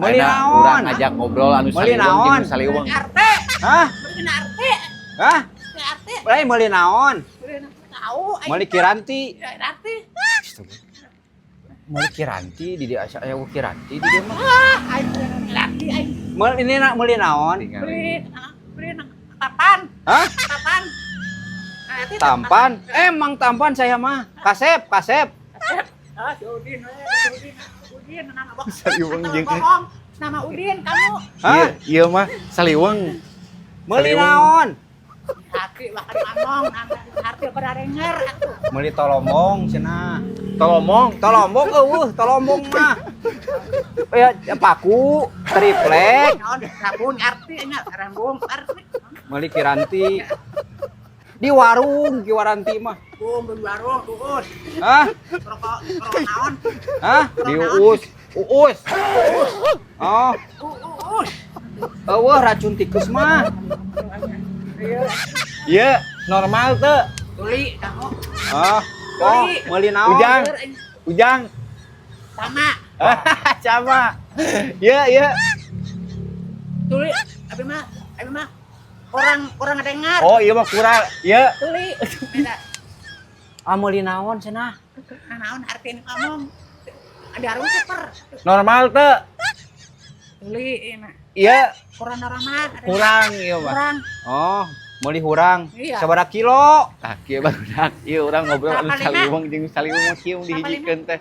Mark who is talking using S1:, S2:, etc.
S1: Meuli
S2: Ayeuna
S1: naon?
S2: urang ngajak ngobrol anu
S1: Meuli
S2: saliweng
S1: naon?
S2: jeung saliweng.
S3: RT.
S1: Hah?
S3: Beli RT.
S1: Hah?
S3: RT.
S1: Lain meuli naon?
S3: Beli tahu.
S1: Meuli kiranti.
S3: RT.
S1: Meuli kiranti di dia, aya kiranti di dia mah.
S3: Ah, aing RT aing.
S1: Meuli ini nak meuli naon?
S2: Tinggal.
S3: Beli beli papan.
S1: Hah?
S3: Papan. RT.
S1: Tampan? Emang tampan saya mah. Kasep, kasep.
S3: Ah, si Udin, si Udin, Udin nama bohong.
S2: Saliweng jeung
S3: Bohong. Nama Udin kamu.
S1: Hah?
S2: Iya, ieu mah saliweng.
S1: Meuli
S2: Saliweng.
S1: naon?
S3: Hati bahkan ngomong, nama hati pada denger atuh.
S1: Meuli tolombong cenah.
S2: Tolomong.
S1: Tolombong euweuh, tolombong mah. Ya paku, triplek,
S3: Naon rabun arti nya, rambung arti.
S1: Meuli kiranti. Di warung kiwaranti mah.
S3: Bung di warung uus.
S1: Hah?
S3: Rokok rokok naon?
S1: Hah? Di uus. Uus. Oh,
S3: Uus.
S1: Euweuh racun tikus mah.
S2: Iya, normal teu.
S3: Tuli kamu.
S1: Oh, oh, meuli naon?
S2: Ujang. Ujang.
S3: Sama.
S2: Sama. Iya, iya.
S3: Tuli abi mah orang orang dengar.
S2: Oh, iya mah kurang. Iya.
S3: Tuli. Beda.
S1: Ah, meuli naon cenah?
S3: Nah, naon arti ngomong. Ada warung super.
S2: Normal teu.
S3: Tuli ini.
S2: Iya,
S3: Kurang normal.
S2: kurang iya mah.
S3: Kurang.
S1: Oh, meuli hurang.
S3: Iya.
S1: Sabaraha kilo?
S2: Tah kieu barudak, ieu urang ngobrol anu
S3: Berapa lima?
S2: saliweng jeung saliweng mah kieu dihijikeun teh.